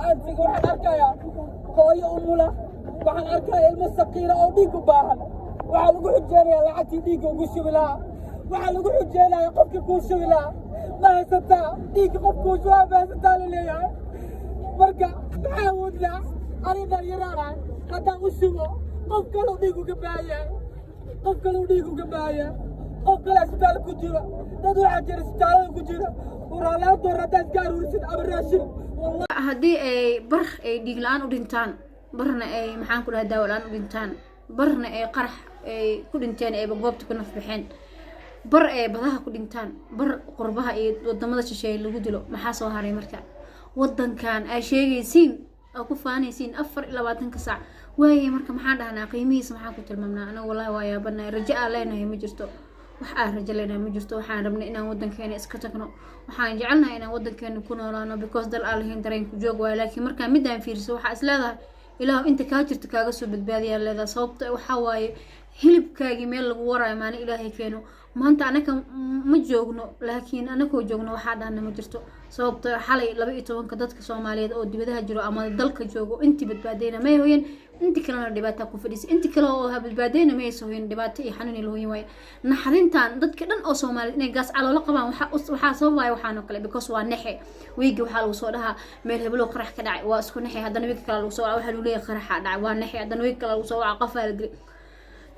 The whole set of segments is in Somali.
Antiga waxaan arkayaa hooyo umula, waxaan arkayaa ilmo saqiira oo dhiig u baahan. Waxaa lagu xujeynayaa lacagtii dhiigga ugu shubi lahaa. Waxaa lagu xujeynayaa qofkii kuu shubi lahaa ma haysataa, dhiigga qof kuu shubaa ma haysataa la leeyahay. Marka maxaa awoodnaa? Ani dhalinyaraan haddaan u shubo, qof kaleu dhiig uga baahan yahay, qof kaleu dhiig uga baahan yahay, qof kale isbitaal ku jira. Dad waxaa jira isbitaalada ku jira. Waralaantoor haddaad iska aruurisid ama raashin. Haddii ay bar ay dhiig la-aan u dhintaan, barna ay, maxaan ku dhahay, daawo la-aan u dhintaan, barna ay qarax ay ku dhinteen, ayba goobta ku nafbaxeen, bar ay badaha ku dhintaan, bar qurbaha iyo wadamada shisheeye lagu dilo, maxaa soo haray? Marka wadankan ay sheegaysiin oo ku faanaysiin 24-ka saac waaye, marka maxaan dhahnaa? Qiimihiisa maxaan ku tilmaamnaa? Anaga wallahi waa yaabanahay. Rajo aan leenahay ma jirto, wax aan rajo leenahay ma jirto. Waxaan rabnay inaan wadankeena iska tagno, waxaan jecelnahay inaan wadankeena ku noolaano, because dal aan lahayn dareenku joog waayo. Laakiin markaa midaan fiiriso, waxaa is leedahay, Ilaahu inta kaa jirto kaaga soo badbaadiyaa leedahay. Sababta waxaa waaye hilibkaagii meel lagu waraayo maalin Ilaahay keeno. Maanta anaka ma joogno, laakiin anakoo joogno waxaa dhahna ma jirto. Sababta xalay 12-ka dadka Soomaaliyeed oo dibadaha jiro ama dalka joogo, intii badbaadayna may hoyan, intii kalena dhibaataa ku fadhiisa, intii kale oo ha badbaadayna may hoyan, dhibaato iyo xanuun la hoyan waaye. Naxdintan dadka dhan oo Soomaaliyeed inay gaas caloolo qabaan waxaa sababaya waxaan oo kale, because waa nexe. Wiigi waxaa lagu soo dhahaa meel heblow qarax ka dhacay, waa isku nexe. Haddana wiigi kale lagu soo waca, waxaa lagu leeyahay qaraxa dhacay, waa nexe. Haddana wiigi kale lagu soo waca, qofaa la dilay,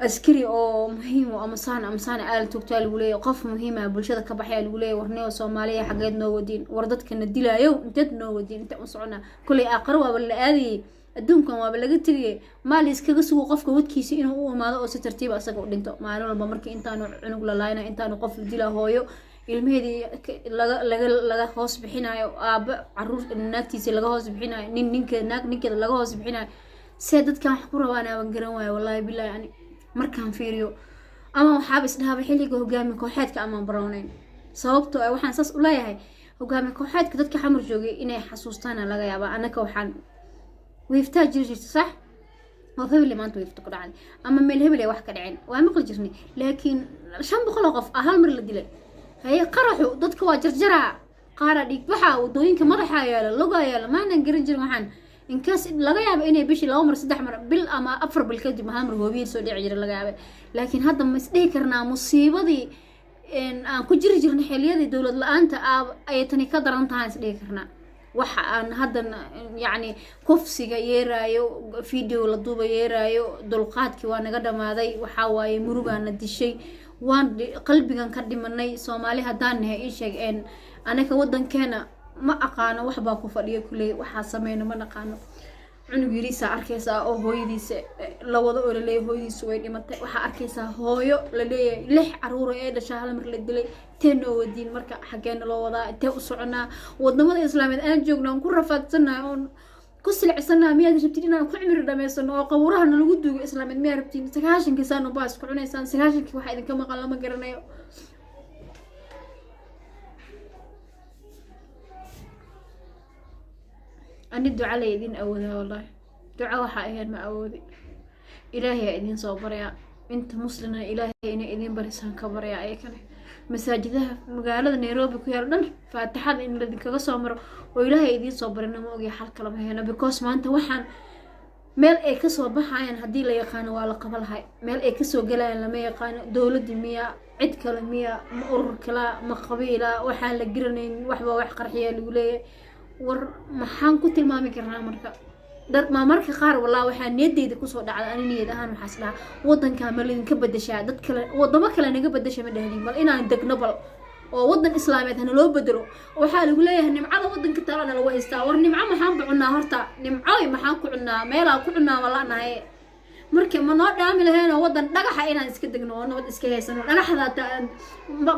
askari oo muhiim oo amasaan amasaan aal tugtaa lagu leeyahay, qof muhiima bulshada ka baxaya lagu leeyahay. Warneo Soomaaliya, xageed noo wadiin? War dadkana dilaayo inteed noo wadiin? Inta u soconaa? Kolay aaqaro waaba la aadayay, adduunkan waaba laga tegayay. Maal iskaga sugo qofka wadkiisa inuu u imaado oo si tartiiba asaga u dhinto. Maalin walba markii intaanu cunug la laayna, intaanu qof la dilaa, hooyo ilmaheedii laga hoos bixinayo, aabo caruur naagtiisa laga hoos bixinayo, nin ninkeeda, naag ninkeeda laga hoos bixinayo, see dadkan wax ku rabaan aaban garan waayo. Wallaahi billahi, ani markaan fiiriyo ama waxaaba isdhahaba xilliga hogaami kooxeedka amaan barooneyn. Sababtoo ah waxaan saas u leeyahay, hogaami kooxeedka dadka Xamar joogay inay xasuustaana laga yaabaa. Annaka waxaan wiiftaa jiri jirta, sax oo hebel maanta wiifta ku dhacday ama meel hebel ay wax ka dhaceen waa maqli jirnay, laakiin 500 oo qof ah hal mar la dilay. Haye, qaraxu dadka waa jarjaraa, qaara dhiig baxa, wadooyinka madaxa yaala, logaa yaala, maanan garan jirin. Waxaan inkaas laga yaaba inay bishii laba mar, saddex mar, bil ama 4 bil kadib hal mar hoobiye soo dhici jira laga yaaba. Laakiin hadda ma isdhihi karnaa musiibadii aan ku jiri jirnay xilliyadii dowlad la-aanta ayay tani ka daran tahay? Isdhihi karnaa waxa aan haddan, yacni, kufsiga yeeraayo, video la duuba yeeraayo, dulqaadkii waa naga dhamaaday. Waxaa waaye murugaana dishay, waan qalbigan ka dhimanay. Soomaali haddaan nahay, ii sheeg anaka wadankeena ma aqaano wax baa ku fadhiya kuley, waxaa sameyno ma naqaano. Cunug yariisaa arkaysaa oo hooyadiisa la wado oo laleeyahay hooyadiisa way dhimatay. Waxaa arkaysaa hooyo laleeyahay lix caruura ee dhashaa hal mar la dilay. Intee noo wadiin marka? Xaggeena loo wadaa? Intee u soconaa? Wadamada Islaameed aan joogno aan ku rafaadsannahay oon ku silicsannahay, miyaad rabtiin inaan ku cimri dhamaysano oo qabuuraha nalagu duugo? Islaameed miyaad rabtiin? 90-kii saanu baas ku cunaysaan, 90-kii waxaa idinka maqan lama garanayo. Ani duca la idin awoodaa, wallahi duca waxaa ahayn ma awoodi. Ilaahay aa idin soo baryaa, inta muslina Ilaahay inay idin barisaan ka baryaa. Ayakane masaajidaha magaalada Nairobi ku yaal dhan faatixada in ladinkaga soo maro oo Ilaahay idiin soo barina. Ma ogya, xal kalama heno, because maanta waxaan meel ay kasoo baxayaan haddii la yaqaano waa la qaba lahay. Meel ay kasoo galayaan lama yaqaano. Dowladda miya? Cid kale miya? Ma urur kalaa? Ma qabiila? Waxaan la garanayn waxba wax qarxiyaa lagu leeyahay. War maxaan ku tilmaami karnaa marka? Dad ma marka qaar walaa waxaa niyadeyda kusoo dhacda, ani niyad ahaan waxaas dhahaa, wadankaa ma lidinka bedeshaa? Dad kale, wadamo kale naga bedesha ma dhahdin, bal inaan degno, bal oo wadan Islaameed hana loo bedelo. Waxaa lagu leeyahay nimcada wadanka taalana lagu haystaa. War nimco maxaan ku cunnaa horta? Nimcoy maxaan ku cunnaa? Meelaa ku cunnaa ma lanahay? Marka ma noo dhaami laheenoo wadan dhagaxa inaan iska degno oo nabad iska haysano, dhagaxda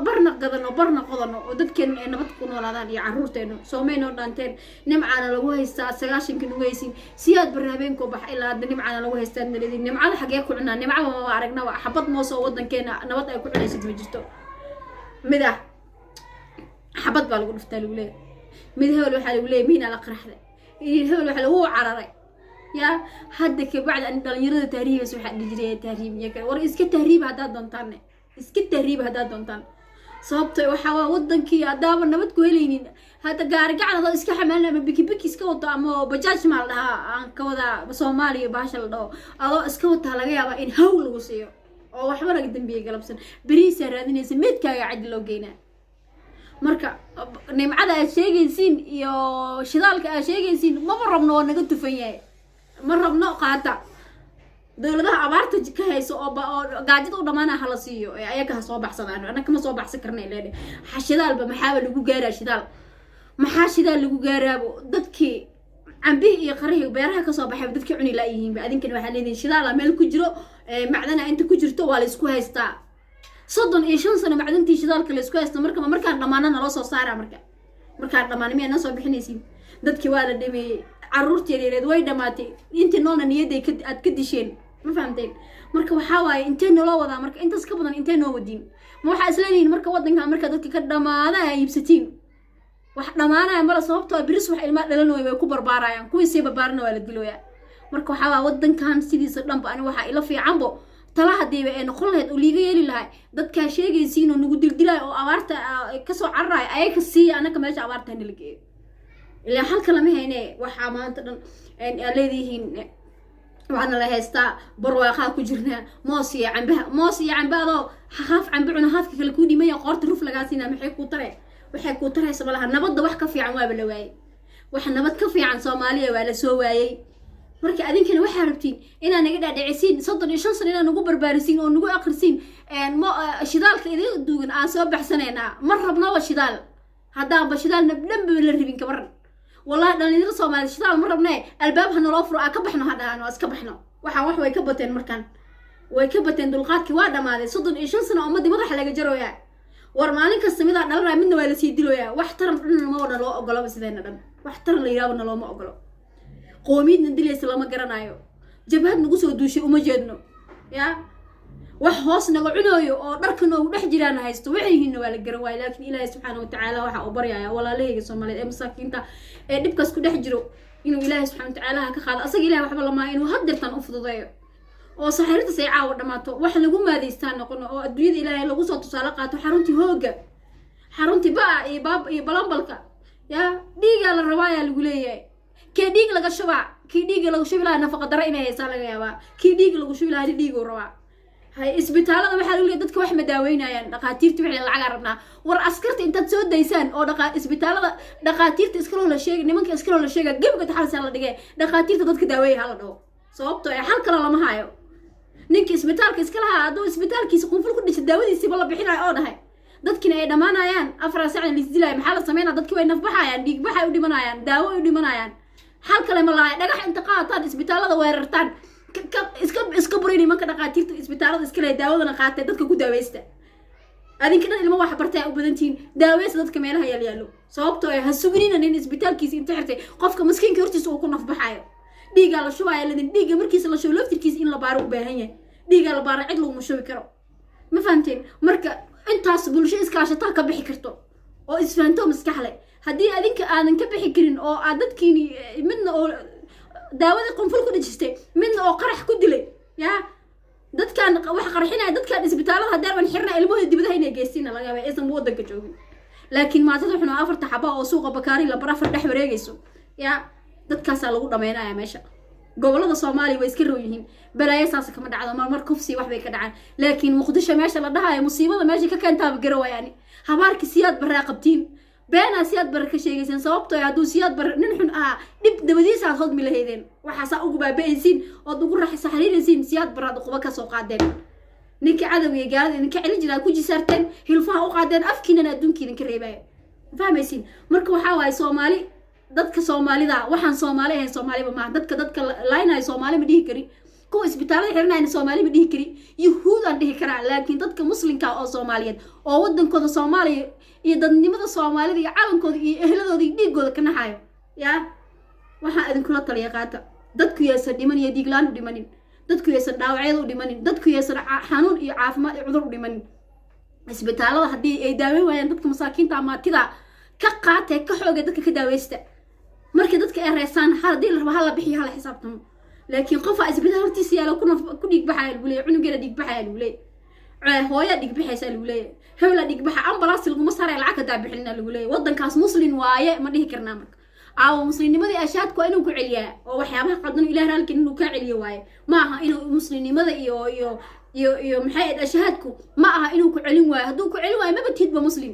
barna gadano, barna qodano, oo dadkeenu ay nabad ku noolaadaan iyo caruurteenu? Soomay noo dhaanteen nimcaana lagu haystaa 90-kii nagu haysiin? Siyaad barri habeenkoo bax ilaa hadda nimcaana lagu haystaa nalidin. Nimcada xagee ku cunaa? Nimcaba maba aragnaba. Xabad moos oo wadankeena nabad ay ku cunaysid ma jirto. Mid ah xabad baa lagu dhuftaa lagu leeyahay, mid hebel waxaa lagu leeyahay miinaa la qaraxday, hebel waxaa lagu cararay. Yaa hadda kabacdi ani dhalinyarada tahriibaysa waxaa dhihi jiray tahriib iyo kale. War iska tahriiba haddaad doontaanne, iska tahriiba haddaad doontaan. Sababto waxaa waa wadankii haddaaba nabad ku helaynin. Hadda gaari gacan adoo iska xamaalin ama bikibiki iska wato ama bajaaj maa la dhahaa, aan ka wadaa Soomaaliya bahasha la dhaho, adoo iska wataa laga yaabaa in haw lagu siiyo oo waxba laga dambiye galabsan. Beriisaa raadinaysa, meedkaaga caddi loo geynaa. Marka nimcada aad sheegaysiin iyo shidaalka aad sheegaysiin maba rabno, waa naga tufan yahay, ma rabno. Qaata dowladaha abaarta ka hayso oo gaajada u dhamaana hala siiyo ee ayaga ha soo baxsadaan. Annaga kama soo baxsan karna leedhe. Shidaalba maxaaba lagu gaaraa? Shidaal maxaa shidaal lagu gaaraabo? Dadkii cambihii iyo qarihii beeraha kasoo baxay dadkii cuni laayihiinba. Adinkana waxaa leedihin shidaala meel ku jiro, macdana inta ku jirto waa la isku haystaa. 35 sano macdantii shidaalka la isku haysta. Marka markaan dhamaana naloo soo saara. Marka markaan dhamaana miyaa noo soo bixinaysiin? Dadkii waa la dhameeyey, caruurtii yareereed way dhamaatay, intii noolna niyadday aad ka disheen. Ma fahamteen? Marka waxaa waaye, intee naloo wadaa? Marka intaas ka badan intee noo wadiin? Ma waxaa isleedihiin marka waddankan marka dadka ka dhamaada a iibsatiin? Wax dhamaanaya mala, sababtoo biris wax ilmaa dhalanooya way ku barbaarayaan, kuwii sii barbaarana waa la dilooyaa. Marka waxaa waa waddankan sidiisa dhanba ani waxaa ila fiicanbo tala hadiiba ee noqon lahayd oo liiga yeeli lahay dadkaa sheegaysiin oo nagu dildilaayo oo abaarta kasoo cararayo, ayaga siiya, annaka meesha abaarta hanala geeyo. Ilaa halka lama hayne. Waxaa maanta dhan aad leedihiin waxaana la haystaa, barwaaqaa ku jirnaa, moos iyo cambaha, moos iyo cambe. Adoo haaf cambe cuna haafka kale kuu dhimaya, qoorta ruf lagaa siinaa, maxay kuu tare? Waxay kuu taraysa malaha. Nabadda wax ka fiican waaba la waayey, wax nabad ka fiican Soomaaliya waa la soo waayey. Marka adinkana waxaa rabtiin inaad naga dhaadhicisiin, 35 sano inaad nagu barbaarisiin oo nagu akrisiin shidaalka idin duugan aan soo baxsanaynaa. Ma rabnaba shidaal. Haddaanba shidaal dhanba la rabin, kabaran wallahi dhalinyaro Soomaaliya shidaal ma rabnee, albaab ha naloo furo, aa ka baxno, ha dhahaan waa iska baxno. Waxaan wax way ka bateen, markaan way ka bateen, dulqaadkii waa dhamaaday. 35 sano ummadii madaxa laga jarooyaa. War maalin kasta midaa dhalanaya, midna waa lasii dilooyaa. Wax taran dhan ma naloo ogoloba, sideena dhan wax taran la yidhahba nalooma ogolo. Qoomiyadna dilaysa lama garanayo, jabhad nagu soo duushay uma jeedno, ya wax hoos naga cunooyo oo dharka noogu dhex jiraana haysto, waxay yihiinna waa la garan waaya. Laakiin Ilaahay subxaana watacaala waxa uu baryaya walaalahayga Soomaaliyeed ee masaakiinta ee dhibkaas ku dhex jiro inuu Ilaahay subxana watacaala ha ka qaado. Asaga Ilahay waxba lamaa, inuu hadeertan u fududeeyo oo saxariirtaas ay caawa dhammaato, wax lagu maadaystaan noqono oo adduunyada Ilaahay lagu soo tusaale qaato. Xaruntii hooga, xaruntii ba-a iyo baab iyo balambalka, ya dhiigaa la rabaa ayaa lagu leeyahay. Kee dhiig laga shubaa? Kii dhiigga lagu shubi lahaa nafaqa daro inay haysaa laga yaabaa. Kii dhiigga lagu shubi lahaa dhiiguu rabaa. Hay isbitaalada waxaa lagu leeyahay dadka wax ma daaweynayaan dhaqaatiirta, wixii lacagaa rabnaa. War askarta intaad soo daysaan oo dhaqa isbitaalada dhaqaatiirta iskaloo la sheegay, nimanka iskaloo la sheegay, gebiga taxalsaa la dhigay, dhaqaatiirta dadka daaweeya hala dhaho. Sababtoo ee xal kale lama hayo. Ninka isbitaalka iska lahaa hadduu isbitaalkiisa qunful ku dhisay, daawadiisiiba la bixinayo oo dhahay, dadkina ay dhammaanayaan, afar sacna laisdilayo, maxaa la sameynaa? Dadki way nafbaxayaan, dhiigbaxay u dhimanayaan, daawo ay u dhimanayaan. Xal kale ma lahay. Dhagax inta qaataan isbitaalada weerartaan, iska buri nimanka dhaqaatiirta isbitaalada iska leh, daawadana qaatee dadka ku daaweysta. Adinka dhan ilmo wax bartay u badantihiin, daaweysta dadka meelaha yaalyaalo. Sababtoo ah ha suginina nin isbitaalkiisa inta xirtay qofka maskiinka hortiisa uu ku nafbaxayo. Dhiigaa la shubaya ladin, dhiigga markiisa la shubo laftirkiisa in la baaro u baahan yahay. Dhiigaa la baaro, cid laguma shubi karo. Ma fahamteen? Marka intaas bulsho iskaashataa ka bixi karto oo isfahanto maskax leh. Haddii adinka aadan ka bixi karin oo aad dadkiini midna oo daawadii qunful ku dhejistay, midna oo qarax ku dilay, yaa dadkaan wax qarxinaya, dadkaan isbitaalada haddii aan xirna, ilmahooda dibadaha inay geystiin laga yaaba, aysan waddanka joogin. Laakiin maatada xun oo afarta xaba oo suuqa Bakaari lambar 4 dhex wareegayso, yaa dadkaasaa lagu dhameynaya meesha. Gobolada Soomaaliya way iska row yihiin, balaayo saas kama dhacdo, marmar kufsi wax bay ka dhacaan. Laakiin Muqdisho meesha la dhahayo musiibada meesha ka keentaaba gara waayani. Habaarki Siyaad Barraa qabtiin, beenaa Siyaad Barre ka sheegayseen. Sababtoo hadduu Siyaad Barre nin xun ahaa, dhib dabadiisa aad hodmi lahaydeen. Waxaasaa ugu baaba-aysiin ood ugu raxisa xiriiraysiin Siyaad Barre aad uquba kasoo qaadeen. Ninkii cadowga iyo gaalada idinka celin jiraa ku jisaarteen, hilfaha u qaadeen, afkiinana adduunka idinka reebaya. Fahmaysiin? Marka waxaa waaye, Soomaali, dadka Soomaalida, waxaan Soomaali ahayn Soomaaliba maaha. Dadka laynaayo Soomaali ma dhihi kari, kuwa isbitaalada xiranayna Soomaali ma dhihi kari, Yuhuudaan dhihi karaa. Laakiin dadka muslimka oo Soomaaliyeed oo wadankooda Soomaaliya iyo dadnimada Soomaalida iyo calankooda iyo ehladooda iyo dhiigooda ka naxayo, yaa waxaa idinkula taliya qaata. Dadku yaysan dhiman iyo dhiiglaan u dhimanin, dadku yaysan dhaawacyada u dhimanin, dadku yaysan xanuun iyo caafimaad iyo cudur u dhimanin. Isbitaalada haddii ay daaweyn waayaan dadka masaakiinta, amaatida ka qaatee, ka xooga dadka ka daaweysta. Markii dadka ay reesaan, haddii la rabo hala bixiyo, hala xisaabtamo. Laakiin qofaa isbitaal hortiisa yaala ku naf ku dhiig baxaya lagu leeyahy, cunugeena dhiig baxaya lagu leeyahy. Hooyaa dhigbixaysaa lagu leeyahay, hebelaa dhigbaxa, ambalaas laguma saaraya, lacag hadaa bixinina lagu leeyahay. Waddankaas Muslin waaye, ma dhihi karnaa? Marka aawo muslimnimadii? Ashaadku waa inuu ku celiyaa oo waxyaabaha qaldan Ilaah raalkin inuu kaa celiyo waaye. Ma aha inuu muslimnimada iyo maxay ahayd, ashahaadku ma aha inuu ku celin waayo. Hadduu ku celin waayo, maba tihidba Muslim,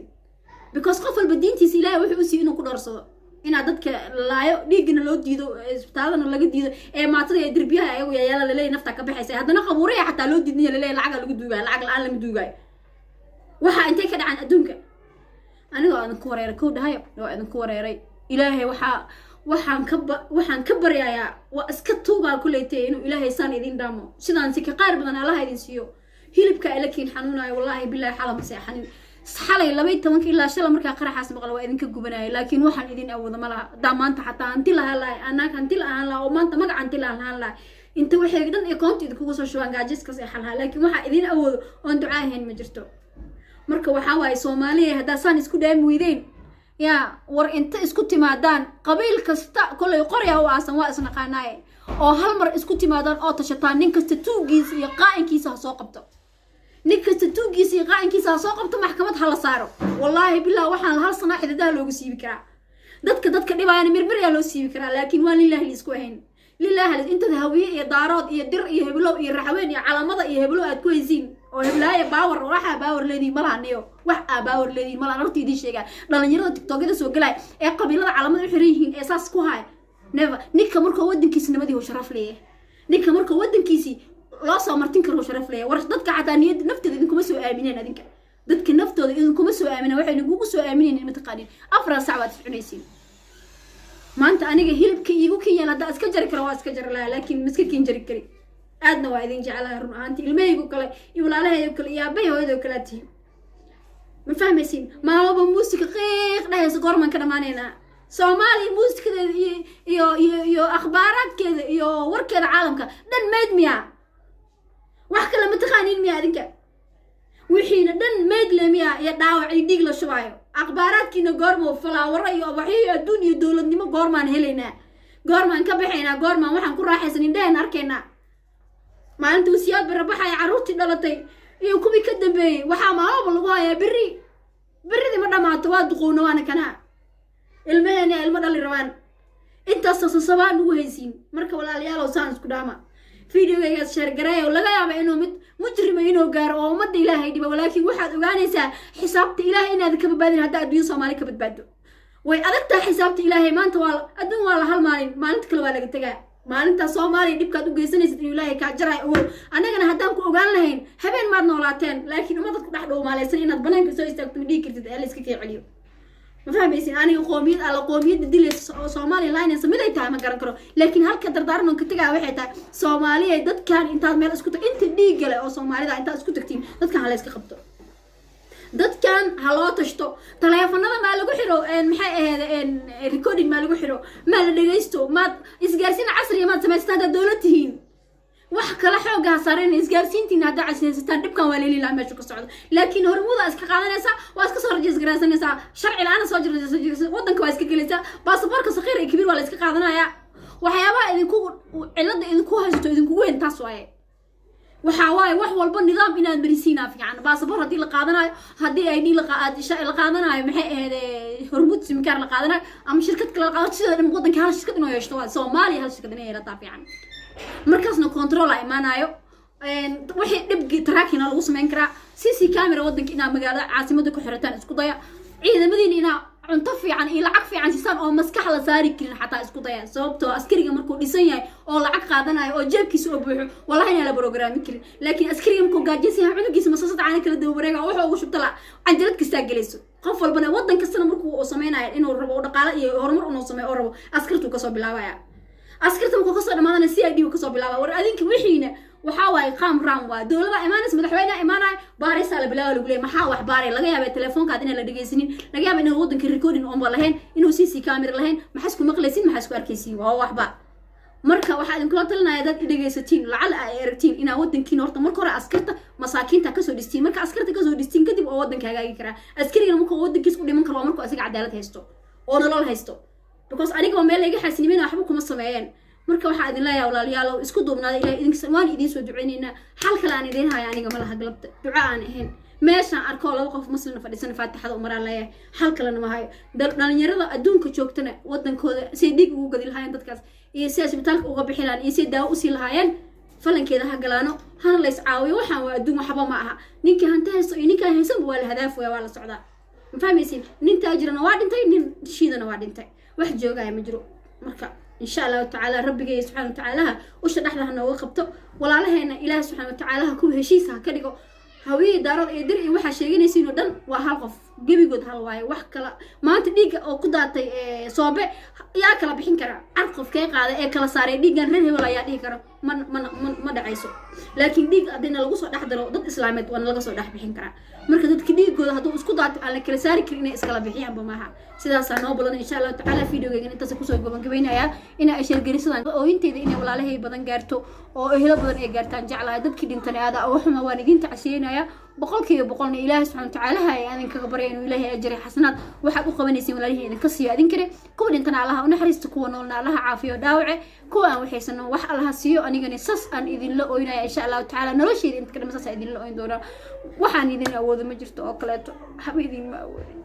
because qof walba diintiisa Ilahay wuxuu u siiyey inuu ku dhoorsado. Inaad dadka laayo, dhiiggana loo diido, isbitaaladana laga diido, ee maatada ee derbiyaha ayagu yayaala laleeyahy, naftaa ka baxaysa, haddana qabuuraha xataa loo diidnaya, laleeyahy lacaga lagu duugaayo, lacag la-aan lama duugaayo. Waxaa intay ka dhacaan adduunka? Anigoo idinku wareeray, kow dhahayo, waa idinku wareeray. Ilaahay waxaan ka baryayaa, waa iska tuugaa kuleytay, inuu Ilaahay saan idin dhaamo, sidaan si ka qaar badan Allaha idin siiyo. Hilibka ilakiin xanuunayo, wallaahi bilahi, xala ma seexanin. Xalay 12-ka ilaa shala markaa qaraxaas maqla, waa idinka gubanaya, laakiin waxaan idin awoodo ma laha. Haddaa maanta xataa hanti lahaan lahay, anaag hanti la ahaan lahaa, oo maanta magac hanti la lahaan lahay, inta waxay dhan ee koonta idinkugu soo shubaan, gaajiskaas ay xalhaa, laakiin waxaa idin awoodo oon ducaa ahayn ma jirto. Marka waxaa waaye, Soomaaliya, haddaa saan isku dhaami weydeen, yaa war inta isku timaadaan, qabiil kasta kollay qorya u aasan, waa isnaqaanaaye, oo hal mar isku timaadaan oo tashataan, nin kasta tuugiisa iyo qaa'inkiisa ha soo qabto, nin kasta tuugiisa iyo qaa'inkiisa ha soo qabto, maxkamad ha la saaro. Wallaahi bilah, waxaan hal sanaa xididaha loogu siibi karaa dadka dhibaayana, mirmiryaa loo siibi karaa. Laakiin waan lillahi liisku ahayn, lillahi intaad Hawiye iyo Daarood iyo Dir iyo Heblow iyo Raxween iyo Calamada iyo Heblow aad ku haysiin oo Heblaaya baawar, waxaa baawar leedihin malaha niyo, wax aa baawar leedihin malaha. Horta idiin sheegaa, dhalinyarada TikTokyada soo galaya ee qabiilada calamada u xiran yihiin ee saas ku haya, never. Ninka markuu waddankiisa nabadii uu sharaf leeyahay, ninka markuu waddankiisii loo soo martin karo sharaf leeyahay. War dadka xataa niyad naftooda idinkuma soo aamineen. Adinka dadka naftooda idinkuma soo aamineen. Waxay idinkugu soo aamineen mataqaanin? 4 sac baad is cunaysiin. Maanta aniga hilibka iigu kin yaal, haddaa iska jari karo waa iska jari lahaa, laakiin ma iska kin jari kari. Aadna waa idin jeclahay run ahaanti, ilmahaygu kale iyo walaalahaygo kale iyo aabbahay hooyadoo kale aad tihiin. Ma fahmaysiin? Maalmaba muusika qiiq dhahaysa, goormaan ka dhamaanaynaa? Soomaaliya muusikadeeda iyo akhbaaraadkeeda iyo warkeeda caalamka dhan mayd miyaa? Wax kale ma taqaaniin miya adinka? Wixiina dhan mayd le miya iyo dhaawac iyo dhiig la shubaayo? Akhbaaraadkiina goormo falaawaro iyo ubaxyo iyo adduun iyo dowladnimo goormaan helaynaa? Goormaan ka baxaynaa? Goormaan waxaan ku raaxaysan indhaheen arkaynaa? Maalinta wasiyaad barabaxaya, carruurtii dhalatay iyo kuwii ka dambeeyey, waxaa maalmaba lagu hayaa berri. Berridii ma dhammaato, waa duqowna, waana kanaa ilmaheena ilmo dhali rabaan. Intaasoo sasabaa nugu haysiin. Marka walaalayaalow, saan isku dhaama. Videogaygaas share gareeyo. Laga yaaba inuu mid mujrima inuu gaaro oo ummadda Ilaahay dhibo, laakiin waxaad ogaanaysaa xisaabta Ilaahay inaad ka badbaadin. Haddaa adduunya Soomaali ka badbaado, way adag tahay xisaabta Ilaahay. Maanta waa adduun, waa la hal maalin, maalinta kale waa laga tegaa. Maalintaa Soomaaliya dhibkaad u geysanaysid inuu Ilaahay kaa jaraay ogow. Annagana haddaan ku ogaan lahayn, habeen maad noolaateen, laakiin ummadad ku dhex dhowmaalaysan inaad banaanka soo istaagto ma dhihi kartid ee la iska kee celiyo. Ma fahmaysin? Aniga qoomiyad alla qoomiyadda dilaysa oo Soomaaliya laynaysa mid ay tahay ma garan karo, laakiin halka dardaaran oon ka tegaa waxay tahay: Soomaaliya, dadkan intaad meel isku tag, inta dhiigga leh oo Soomaalida intaad isku tagtiin, dadkan hala iska qabto, dadkan ha loo tashto. Taleefanada maa lagu xiro, maxay ahayd, recording maa lagu xiro, maa la dhegaysto, maad isgaarsiin casriya maad samaystaan. Haddaad dowlad tihiin, wax kala xooga ha saareen isgaarsiintiina. Haddaa casriyaysataan, dhibkan waa leeli lahaa meeshu ka socdo. Laakiin hormuuda iska qaadanaysaa, waa iska soo rajiis garaysanaysaa, sharci la-aana soo jira, waddanka waa iska gelaysaa, baasaboorka sakiir iyo kabiir waa la iska qaadanayaa. Waxyaabaha idinku cilada idinku haysato, idinkugu weyn taas waaye. Waxaa waaye, wax walba nidaam inaad marisiinaa fiican. Baasaboor haddii la qaadanayo, haddii ID la qaadanayo, maxay ahayd, Hormuud simkaar la qaadanayo ama shirkad kale la qaadanayo, sidoo dhan waddanka hal shirkad inuu yeeshto waa Soomaaliya, hal shirkad inay yeelataa fiican. Markaasna control a imaanayo, wixii dhibki tracking lagu samayn karaa, CC camera waddanka inaad magaalada caasimada ku xirataan isku daya. Ciidamadiina inaa cunto fiican iyo lacag fiican siisaan oo maskax la saari karin xataa isku daya, sababtoo askariga markuu dhisan yahay oo lacag qaadanayo oo jeebkiisa oo buuxo, wallahi inaan la programin karin. Laakiin askariga markuu gaajaysan yahay, cunugiisa masasad caana kala daba wareega, wuxuu ugu shubta la canjalad kastaa gelayso. Qof walbana, waddan kastana markuu uu sameynayo inuu rabo dhaqaale iyo horumar inuu sameeyo oo rabo, askartuu kasoo bilaabaya. Askarta markuu kasoo dhamaadana, CID uu kasoo bilaaba. War adinka wixiina waxaa waaye qaam ram waaye. Dowlada imaanaysa, madaxweyneha imaanaya, baarisaa la bilaaba, lagu leeyahay maxaa wax baaray? Laga yaaba telefoonkaad inaan la dhegaysanin, laga yaaba inaan waddanka recording oonba lahayn, inuu CC camera lahayn. Maxaa isku maqlaysin? Maxaa isku arkaysiin? Waa waxba. Marka waxaa idinkula talinaya, dad idhegaysatiin, lacala ay aragtiin, inaa waddankiina horta marka hore askarta masaakiinta kasoo dhistiin. Marka askarta kasoo dhistiin kadib oo waddanka hagaagi karaa. Askarigana markuu waddankiis u dhiman karo waa markuu asiga cadaalad haysto oo nolol haysto, because aniga waa meel layga xaasinimayna, waxba kuma sameeyeen. Marka waxaa idin leeyahay, walaalayaalow, isku duubnaada. Ilahay idinka waan idiin soo duceynaynaa. Xal kale aan idiin haya aniga ma laha galabta, duco aan ahayn. Meeshaan arkoo laba qof muslina fadhiisana, faatixada umaraan leeyahay, xal kalena ma hayo. Dhalinyarada adduunka joogtana wadankooda say dhiig ugu gadi lahaayeen dadkaas, iyo si isbitaalka uga bixi lahayen, iyo say daawo usii lahaayeen, falankeeda ha galaano, hana lays caawiyo. Waxaan waa adduun, waxba ma aha. Ninkii hanti haysto iyo ninkaan haysanba waa la hadaafaya, waa la socdaa, ma fahmaysin? Nin taajirana waa dhintay, nin shiidana waa dhintay, wax joogaya ma jiro. Marka insha Allahu tacaala, Rabbigeeya subxana watacaalaha usha dhexda ha nooga qabto walaalaheena. Ilaahi subxana watacaalaha kuwa heshiisa ha ka dhigo. Hawiye, Daarood iyo Dir iyo waxaa sheeganaysiin oo dhan waa hal qof, gebigood hal waaye. Wax kala maanta dhiigga oo ku daatay Soobe yaa kala bixin kara? Car qof kee qaada ee kala saaray dhiiggan reer hebel ayaa dhihi kara? Ma dhacayso. Laakiin dhiig haddina lagu soo dhex daro dad islaameed, waana laga soo dhex bixin karaa. Marka dadka dhiigooda hadduu isku daato aan la kala saari karin, inay iskala bixiyaanba maaha. Sidaasaa noo balan insha Allahu tacaala. Videogeygan intaas kusoo gabagabaynayaa. Ina ay share garisadaan ooyinteyda, inay walaalahay badan gaarto oo ehelo badan ay gaartaan jeclahay. Dadkii dhintan aada waxuma waan idiin tacsiyeynaya 100%na. Ilaahay subxana watacaalaha ee adin kaga barya inuu Ilaahay ajri xasanaad waxaad u qabanaysiin walaalihii idinka siiyo adinkare. Kuwa dhintana Allaha u naxariisto, kuwa noolna Allaha caafiyo dhaawace, kuwa aan waxaysano wax Allaha siiyo. Anigana sas aan idinla oynaya insha Allahu tacaala. Nolosheyda inta ka dhama saas aan idinla oyn doonaa. Waxaan idin awoodo ma jirto oo kaleeto, waxba idinma awoodin.